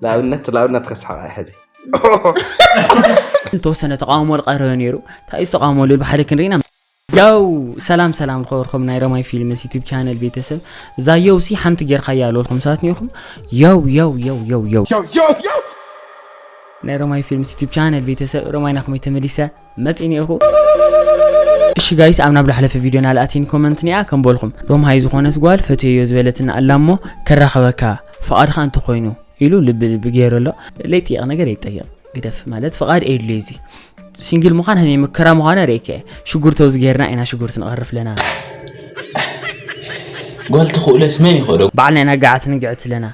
ንኣብነት ንኣብነት ከስሓቕ ሕዚ ዝተወሰነ ተቃውሞ ዝቀረበ ነይሩ። እንታይ እዩ ተቃውሞ ልብል ብሓደ ክንርኢና። ያው ሰላም ሰላም ዝኸበርኩም ናይ ረማይ ፊልምስ ዩቱብ ቻነል ቤተሰብ፣ እዛ የው ሲ ሓንቲ ጌርካ እያ ዝበልኩም ሰባት ኒኹም። ያው ያው ያው ያው ያው ናይ ረማይ ፊልምስ ዩቱብ ቻነል ቤተሰብ፣ ረማይና ከመይ ተመሊሰ መፂ ኒኹ። እሺ ጋይስ፣ ኣብ ናብ ላሕለፈ ቪድዮና ልኣቲን ኮመንት ኒኣ ከም በልኩም፣ ሮምሃይ ዝኾነት ጓል ፈትየዮ ዝበለትና ኣላ እሞ ከራኸበካ ፍቓድካ እንተኾይኑ ኢሉ ልቢ ልቢ ገይሩ ኣሎ። ለይጥየቕ ነገር ይጠየቕ ግደፍ ማለት ፍቓድ የድልዮ እዚ። ሲንግል ምዃን ሃሜ ምከራ ምዃና ርእይከ ሽጉር ተውዚ ገይርና ኢና ሽጉር ትንቐርፍ ለና። ጓል ትኽእለስ መን ይኽእሎ? ባዕልና ኢና ጋዓት ንግዕት ለና።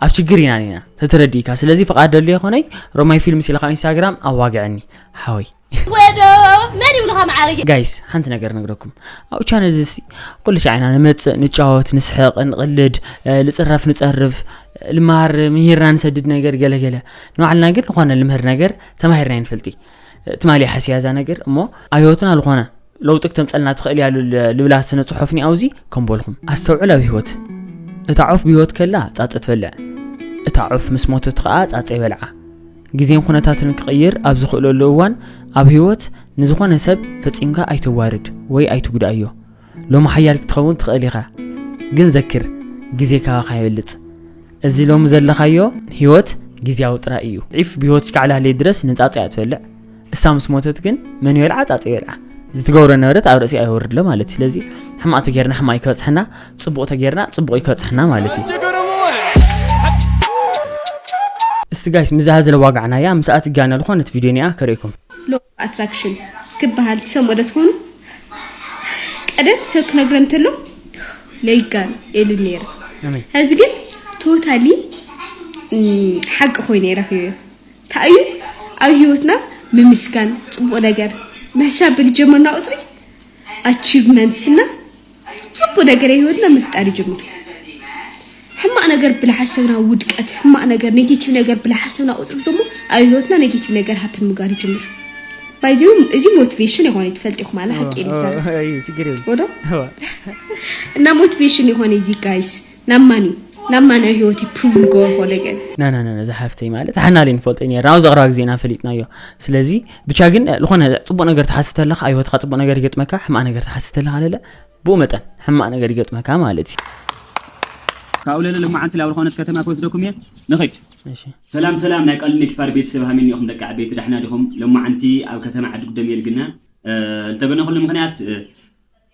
ኣብ ሽግር ኢና ኒና ተተረዲእካ። ስለዚ ፍቓድ ደልዮ ይኾነይ ሮማይ ፊልም ሲልካ ኢንስታግራም ኣዋግዐኒ ሓወይ። ወዶ መን ይብልኻ መዓረጊ ጋይስ ሓንቲ ነገር ነግረኩም። ኣብ ቻነል እዚ እስቲ ኩሉ ሻዕ ኢና ንመፅእ ንጫወት ንስሕቕ ንቕልድ፣ ንፅረፍ ንፀርፍ፣ ልምሃር ምሂርና ንሰድድ ነገር ገለገለ። ንባዕልና ግን ዝኾነ ልምህር ነገር ተማሂርና ይንፈልጢ። ትማሊ ሓስያ እዛ ነገር እሞ ኣብ ህይወትና ዝኾነ ለውጢ ክተምፀልና ትኽእል እያ ልብላ ስነ ፅሑፍ ኒኣውዚ ከም በልኩም ኣስተውዕል ኣብ ህይወት። እታ ዑፍ ብህይወት ከላ ፃፀ ትበልዕ፣ እታ ዑፍ ምስ ሞተት ከዓ ፃፀ ይበልዓ። ግዜን ኩነታትን ክቕይር ኣብ ዝኽእለሉ እዋን ኣብ ህይወት ንዝኾነ ሰብ ፈጺምካ ኣይተዋርድ ወይ ኣይትጉድኣዮ። ሎሚ ሓያል ክትኸውን ትኽእል ኢኻ፣ ግን ዘክር፣ ግዜ ካባኻ ይበልጽ። እዚ ሎሚ ዘለኻዮ ህይወት ግዜያዊ ጥራይ እዩ። ዒፍ ብህይወት እስካዕ ላህለየት ድረስ ንጻጸ እያ ትበልዕ። እሳ ምስ ሞተት ግን መን ይበልዓ ጻጸ ይበልዓ። እዚ ትገብሮ ነበረት ኣብ ርእሲ ኣይወርድሎ ማለት እዩ። ስለዚ ሕማቕ ተጌርና ሕማቕ ይከበጽሐና፣ ጽቡቕ ተጌርና ጽቡቕ ይከበጽሐና ማለት እዩ። እስቲ ጋይስ ምዛ ሀዘለ ዋጋዕናያ ምስ ኣትጋና ዝኾነት ቪድዮ ኒኣ ከርእኩም። ሎ ኣትራክሽን ክበሃል ትሰምዑ ዶ ትኾኑ? ቀደም ሰብ ክነግረ እንተሎ ለይጋን ኢሉ ነይሩ። ሕዚ ግን ቶታሊ ሓቂ ኮይኑ ይረኽብዮ። ታእዩ ኣብ ህይወትና ምምስጋን፣ ጽቡቕ ነገር ምሕሳብ ብልጀመርና ቁጽሪ ኣቺቭመንትስና ጽቡቕ ነገር ኣብ ህይወትና ምፍጣር ይጅምር። ሕማቕ ነገር ብልሓሰብና ውድቀት፣ ሕማቕ ነገር ኔጌቲቭ ነገር ብልሓሰብና ቁጽሪ ደሞ ኣብ ህይወትና ኔጌቲቭ ነገር ሃፕን ምግባር ይጅምር። ባይዚ እዚ ሞቲቬሽን ይኾነ ትፈልጥ ይኹም ኣላ ሓቂ ኤልሳ እዩ ችግር የለ ወዶ እዋ። እና ሞቲቬሽን ይኾነ እዚ ጋይስ ናብ ማን እዩ ናብ ማን ኣብ ህይወት ፕሩቭ ንገበርኮ ነገር ና ና ና ዝሓፍተይ ማለት ሓና ለ ንፈልጦ ነርና ኣብዚ ቅረባ ግዜና ፈሊጥናዮ። ስለዚ ብቻ ግን ዝኾነ ፅቡቅ ነገር ትሓስብ ተለካ ኣብ ህይወትካ ፅቡቅ ነገር ይገጥመካ፣ ሕማቅ ነገር ትሓስብ ተለካ ለለ ብኡ መጠን ሕማቅ ነገር ይገጥመካ ማለት እዩ። ካብኡ ለለ ልማዓንቲ ላብ ዝኾነት ከተማ ክወስደኩም እየ። ንኸይድ። እሺ። ሰላም ሰላም ናይ ቃል ንኪፋር ቤተሰብ ሃሚን ኢኹም ደቂ ዓበይቲ ዳሕና ዲኹም? ሎማዓንቲ ኣብ ከተማ ዓዲ ጉደም የልግና ዝተገነኹሉ ምኽንያት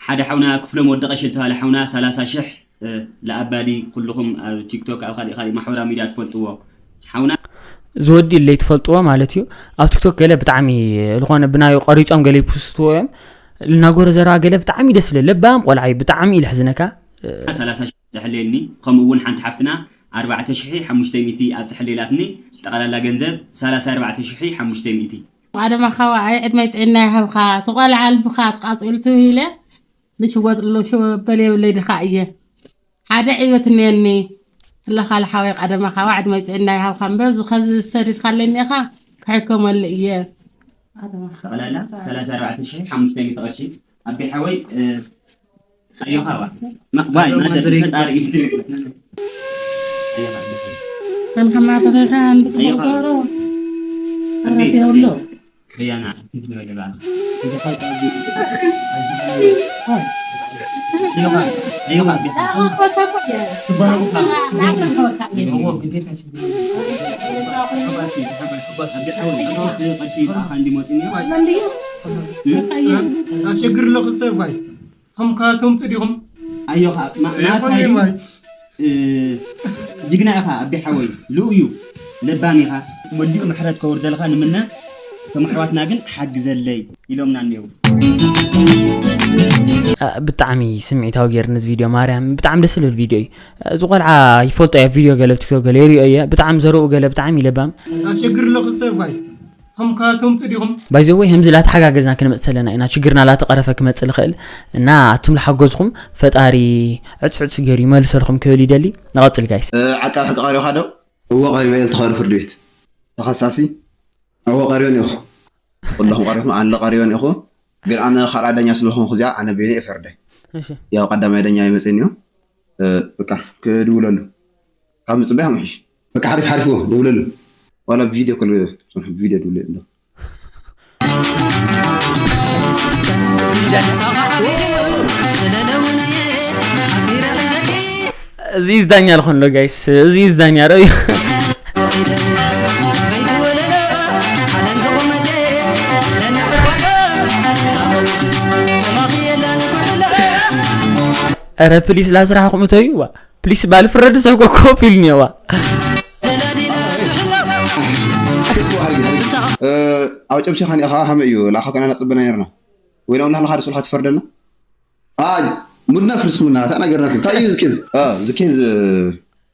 ሓደ ሓውና ክፍሎም ወዲ ቀሺ ዝተባለ ሓውና ሰላሳ ሽሕ ለኣባዲ ኩልኹም ኣብ ቲክቶክ ኣብ ካሊእ ካሊእ ማሕበራዊ ሚድያ ትፈልጥዎ ሓውና ዝወዲ ኢለይ ትፈልጥዎ ማለት እዩ። ኣብ ቲክቶክ ገለ ብጣዕሚ ዝኾነ ብናዩ ቀሪጾም ገለ ይፖስትዎ እዮም። ልናጎረ ዘረባ ገለ ብጣዕሚ ደስ ይብል። ለባም ቆልዓ እዩ፣ ብጣዕሚ እዩ ልሕዝነካ። ሰላሳ ሽሕ ዝሕለየልኒ ከምኡ እውን ሓንቲ ሓፍትና ኣርባዕተ ሽሕ ሓሙሽተ ሚእቲ ኣብ ዝሕለየላትኒ ጠቕላላ ገንዘብ ሰላሳ ኣርባዕተ ሽሕ ሓሙሽተ ሚእቲ ቀደማ ካባኣይ ዕድመይ ጥዕና ይሃብካ ትቆልዓ ልብካ ትቃፅል ትብለ ልሽወጥ ሎ ሽወበል የብለይ ድኻ እየ ሓደ ዕዮት እኒአኒ ኣለካ ልሓወይ ቀደማ ካባ ዕድመይ ጥዕና ይሃብካ እምበር እዚ ከዚ ዝሰድድካለይ እኒኻ ክሕከመሉ እየ ጠቕላላ ሰላሳ ኣርባዕተ ሽሕ ሓሙሽተ ሚእቲ ቅርሺ ኣቢ ሓወይ ኣዮኻ ዋ ማይ ማደር ፈጣሪ እዩ ኣንሓማተኸኻ እንድትመርገሮ ኣራፊ የብሎ በያና ችግር ለክሰ ጓይ ከምካ ተምፁ ዲኹም ኣዮኻ ማእማታይ ጅግና ኢኻ ኣቢ ሓወይ ልኡ እዩ ለባም ኢኻ መሊኡ ምሕረት ከውርደልካ ንምነ እቶም ኣሕዋትና ግን ሓግዘለይ ኢሎምና እኒው ብጣዕሚ ስምዒታዊ ገይርኒ እዚ ቪድዮ ማርያም ብጣዕሚ ደስ ዝብል ቪድዮ እዩ። እዚ ቆልዓ ይፈልጦ እያ ቪድዮ ገለ ኣብ ቲክቶክ ገለ ይሪኦ እየ ብጣዕሚ ዘረኡ ገለ ብጣዕሚ እዩ ለባም። ችግር ለክሰ ጓይ ከምካ ተምፁ ዲኹም ባይዘወይ ከምዚ ላተሓጋገዝና ክንመፅ ዘለና ኢና ችግርና ላተቐረፈ ክመፅእ ልኽእል። እና ኣቱም ልሓገዝኹም ፈጣሪ ዕፅዕፅ ገይሩ ይመልሰልኩም ክብል ይደሊ። ንቐፅል ጋይስ። ዓቃቢ ሕጊ ቀሪብካ ዶ? እወ ቀሪበ ኢለ ተኸዱ ፍርዲ ቤት። ተኸሳሲ እወ ቀሪበ ኒኹ። ኩለኹም ቀሪብኩም ኣነ ቀሪበ ኒኹ። ግን ኣነ ካልኣይ ዳኛ ስለኾንኩ እዚኣ ኣነ በይነ እየ ፈርደ። ያው ቀዳማይ ዳኛ ይመፀ ኒዮ። በቃ ክድውለሉ ካብ ምጽባይ ምሕሽ። በቃ ሓሪፍ ሓሪፍዎ ደውለሉ። ዋላ ቪድዮ ክል ጽንሑ ቪድዮ ደውለ እንዶ። እዚ ዝዳኛ ልኾን ሎ ጋይስ፣ እዚ ዝዳኛ ረዩ። ኧረ ፕሊስ ላስራሕኹም እተዩ ዋ ፕሊስ ባል ፍረድ ሰብ ኮኮፍ ኢሉ ኔዋ። ኣብ ጨብሲኻ ኒኻ ሃመ እዩ ላኻ ከና ነጽበና ነርና። ወይ ዳውን ናህልኻ ርሱልኻ ትፈርደልና። ኣይ ሙድና ፍርስኩምና እታ ነገርና እንታይ እዩ ዝኬዝ ዝኬዝ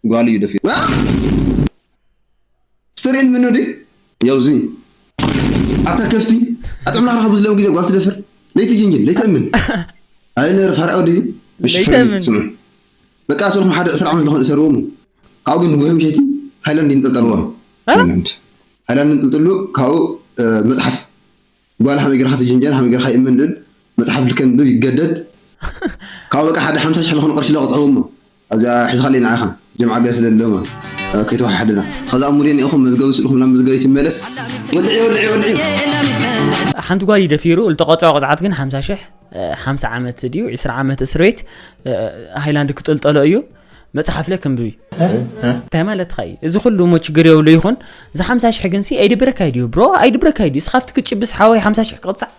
ጓል እዩ ደፊ ስተሪን ምኑ ዲ ያው እዚ ኣታ ከፍቲ ኣጥዕምና ክረኸቡ ዝለው ግዜ ጓል ትደፍር ለይቲ ጅንጅል ለይቲ እምን ኣይ ነር ፋራ ወዲ እዚ ለይቲ እምን። በቃ ስልኩም ሓደ ዕስራ ዓመት ዝኾነ እሰርዎም ካብኡ ግን ንጉሆ ምሸቲ ሃይላንድ ይንጠልጠልዎ ሃይላንድ ሃይላንድ ይንጠልጥሉ ካብኡ መጽሓፍ ጓል ሃመይ ገርካ ትጅንጀን ሃመይ ገርካ ይእመን ድል መጽሓፍ ልከንዱ ይገደድ ካብ በቃ ሓደ ሓምሳ ሽሕ ዝኾነ ቅርሺ ለቕጽዕዎ እሞ ኣብዚኣ ሒዝኻለይ ንዓኻ ጀምዓ ገር ስለለማ ከይተዋሓሓደና ከዛ ሙድን ኢኹም መዝገቡ ስልኹም ናብ መዝገቢ ትመለስ ወልዒ ወልዒ ወልዒ ሓንቲ ጓል ይደፊሩ ልተቆፅዖ ቅፅዓት ግን ሓምሳ ሽሕ ሓምሳ ዓመት ድዩ ዕስራ ዓመት እስር ቤት ሃይላንድ ክጥልጠሎ እዩ መፅሓፍ ለ ክንብቢ እንታይ ማለት ኸ እዚ ኩሉ እሞ ችግር የብሉ ይኹን እዚ ሓምሳ ሽሕ ግን ሲ ኣይድብረካ ድዩ ብሮ ኣይድብረካ ድዩ እስኻፍቲ ክጭብስ ሓወይ ሓምሳ ሽሕ ክቕፃዕ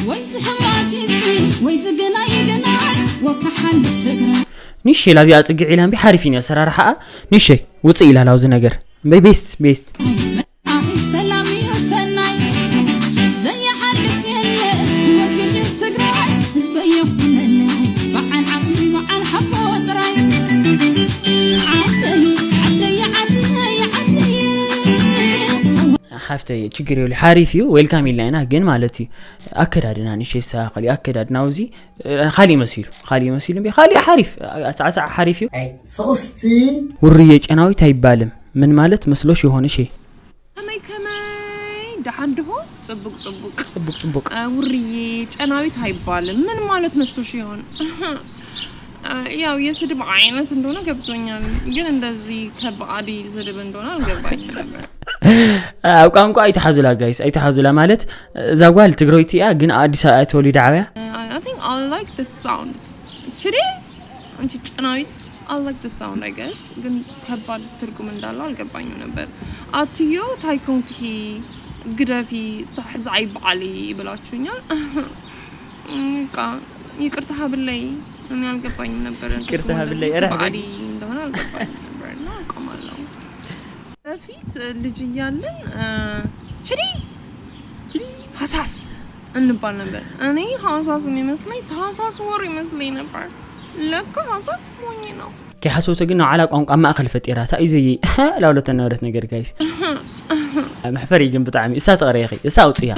ወይ ዝሕማቅ ጊዜ ወይ ዝገናይ ገናይ ወካሓን ትግራይ ኒሽ ላብዚኣ ፅግዕ ኢላ እምቢ ሓሪፍ እዩ ኣሰራርሓኣ ኒሸይ ውፅእ ኢላ ላብዚ ነገር እምበይ ቤስት ቤስት ሰላም እዩ ሰናይ ዘይሓልፍ የለ ወግድ ትግራይ ህዝበይ የኹነለ በዓል ዓብዲ በዓል ሓፎ ጥራይ ዓደይ ዓደይ ዓደይ ዓደይ ሓፍተይ ችግር የብሉ ሓሪፍ እዩ ዌልካም ኢልና ኢና ግን ማለት እዩ ኣከዳድና ንሸ ይስተካከል እዩ ኣከዳድና ውዚ ካሊእ መሲሉ ካሊእ መሲሉ እምቢ ካሊእ ሓሪፍ ኣሳዕሳዕ ሓሪፍ እዩ ፍቕስቲ ውርየ ጨናዊት ኣይባልም ምን ማለት መስሎሽ የሆነ ሼ ከመይ ከመይ ደሓን ድሆ ጽቡቅ ጽቡቅ ጽቡቅ ጽቡቅ እ፣ ውርዬ ጨናዊት አይባልም ምን ማለት መስሎሽ ይሆን እ፣ ያው የስድብ አይነት እንደሆነ ገብቶኛል ግን እንደዚህ ከባድ ስድብ እንደሆነ አልገባኝም ነበር ኣብ ቋንቋ ኣይተሓዙላ ጋይስ ኣይተሓዙላ ማለት እዛ ጓል ትግራዊት እያ ግን ኣዲስ ኣበባ ተወሊዳ ዓብያ I think I like the sound ችዴ አንቺ ጨናዊት I like the sound I guess ግን ከባድ ትርጉም እንዳለው አልገባኝም ነበር ኣትዮ ታይኮንኪ ግደፊ ታሕዛይ በዓሊ ብላችሁኛል በቃ ይቅርታ ሀብለይ እኔ አልገባኝም ነበር ይቅርታ ሀብለይ፣ ኧረ በዓሊ እንደሆነ አልገባኝም ነበር እና አቆማለሁ በፊት ልጅ እያለን ችዲ ችዲ ሀሳስ እንባል ነበር እኔ ሀሳስ የሚመስለኝ ታህሳስ ወር ይመስለኝ ነበር ለካ ሀሳስ ሞኝ ነው ከይሓሰብቶ ግን ንባዕላ ቋንቋ ኣብ ማእኸል ፈጢራ እታ እዩ ዘይ ላውለተ ነበረት ነገር ጋይስ መሕፈር እዩ ግን ብጣዕሚ እሳ ተቕረየኺ እሳ ኣውፅያ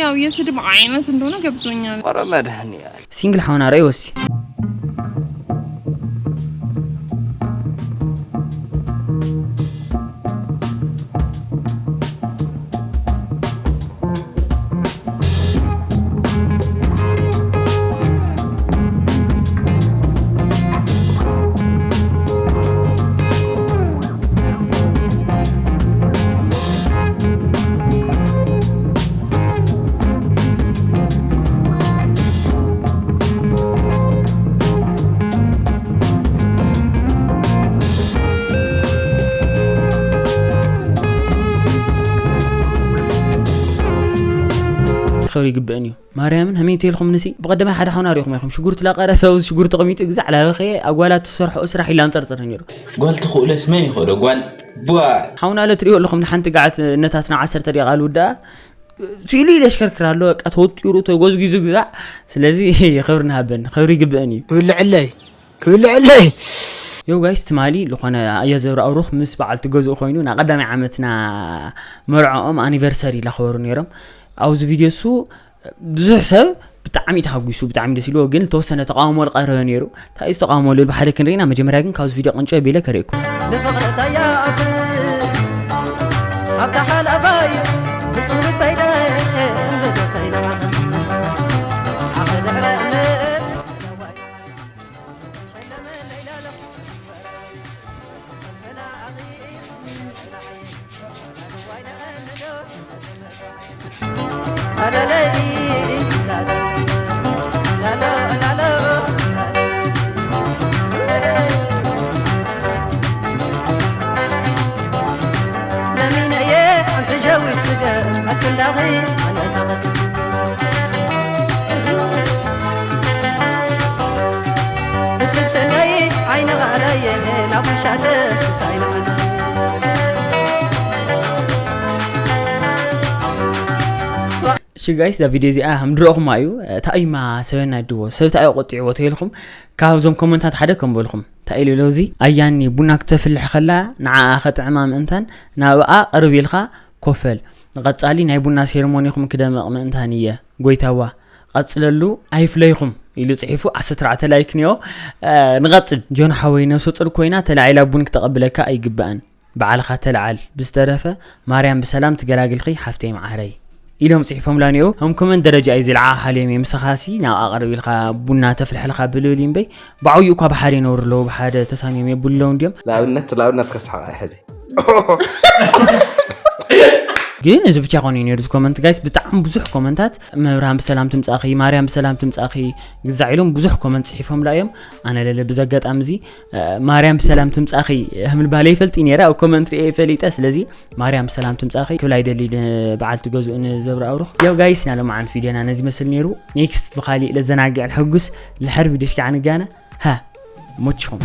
ያው የስድብ አይነት እንደሆነ ገብቶኛል ኧረ መድህን ያል ሲንግል ሓውና ርአይ ወሲ ክብሪ ይግብአን እዩ ማርያምን ሃሜን ተይልኩም ንሲ ብቀደማይ ሓደ ሓውና ሪኢኹም ኢኹም ሽጉርቲ ላቀረፈ ኣብዚ ሽጉርቲ ተቐሚጡ ግዛዕ ላበኸየ ኣጓላት ትሰርሖ ስራሕ ኢላ ንጠርጥር ነይሩ ጓል ትኽእለስ መን ይኽእሎ ጓል ቧ ሓውና ለ ትሪኦ ኣለኹም ንሓንቲ ጋዓት ነታትና ዓሰርተ ደቂቃ ልውድኣ ስኢሉ ኢለ ሽከርክር ኣሎ በቃ ተወጢሩ ተጎዝጊዙ ግዛዕ ስለዚ ክብሪ ንሃበኒ ክብሪ ይግብአን እዩ ክብልዕለይ ክብልዕለይ ዮ ጋይስ ትማሊ ዝኾነ ኣያዘብሪ ኣውሩኽ ምስ በዓልቲ ገዝኡ ኮይኑ ና ቀዳማይ ዓመትና መርዖኦም ኣኒቨርሰሪ ላኸበሩ ነይሮም ኣብዚ ቪድዮ እሱ ብዙሕ ሰብ ብጣዕሚ ተሃጒሱ ብጣዕሚ ደስ ኢልዎ ግን ዝተወሰነ ተቃውሞ ዝቀረበ ነይሩ እንታይ እዩ ዝተቃውሞ ልብል ብሓደ ክንርኢና መጀመርያ ግን ካብዚ ቪድዮ ቅንጭ ኣቢለ ከርእየኩም ንፍቕሪ ተያእት ኣብታ ሓላፋይ ንጹህ ልበይ ደንገዘተይ ንዓኻ ኣኸ ድሕረ ዳኺ ኣነታኸት ብትል ሰናይ ዓይነ ቓላየ ናብ ውሻጠ ሳይና ኣነ እሺ ጋይስ እዛ ቪድዮ እዚኣ ከም ድረኹማ እዩ። ታይማ ሰበና ድዎ ሰብ ታዩ ቆጥዕዎ ተይልኩም ካብዞም ኮመንታት ሓደ ከም በልኩም እንታይ ኢሉ እዚ ኣያኒ ቡና ክተፍልሕ ከላ ንዓኣ ከጥዕማ ምእንታን ናብኣ ቅርብ ኢልካ ኮፈል ንቐጻሊ ናይ ቡና ሴርሞኒኹም ክደመቕ ምእንታን እየ ጎይታዋ ቀጽለሉ ኣይፍለይኹም ኢሉ ጽሒፉ ዓሰርተ ኣርባዕተ ላይክ ኒዮ። ንቐጽል። ጆን ሓወይ ነብሰ ጡር ኮይና ተላዒላ ቡን ክተቐብለካ ኣይግባእን። ባዕልኻ ተላዓል ብዝተረፈ ማርያም ብሰላም ትገላግልኺ ሓፍተይ መዓረይ ኢሎም ጽሒፎምላ ኒኦ። ከም ኮመንት ደረጃ እዩ ዝልዓ ሃልዮም እዮም። ምሳኻሲ ናብ ኣቐርብ ኢልካ ቡና ተፍልሐልካ ብልብል እምበይ ብዓብዩ እኳ ብሓደ ይነብሩ ኣለዉ ብሓደ ተሳንዮም የብሉ ኣለዉ እንድዮም። ንኣብነት ንኣብነት ከስሓቕ ሕዚ ግን እዚ ብቻ ኮነ ነሩ ኮመንት ጋይስ ብጣዕሚ ብዙሕ ኮመንታት መብርሃን ብሰላም ትምጻኺ ማርያም ብሰላም ትምጻኺ ግዛዕ ኢሎም ብዙሕ ኮመንት ጽሒፎምላ እዮም። ኣነ ለለ ብዚ ኣጋጣሚ እዚ ማርያም ብሰላም ትምጻኺ ምባል ይፈልጥ ነራ ኣብ ኮመንት ርኤ ፈሊጠ ስለዚ ማርያም ብሰላም ትምጻኺ ክብል ኣይደሊ በዓልቲ ገዝኡ ንዘብረ ኣብሩኽ ያው ጋይስ ናለማዓንት ቪድዮና ነዚ መስል ነሩ። ኔክስት ብካሊእ ለዘናግዕ ሕጉስ ልሕር ቪድዮ ሽካዕ ንጋነ ሃ ሞችኹም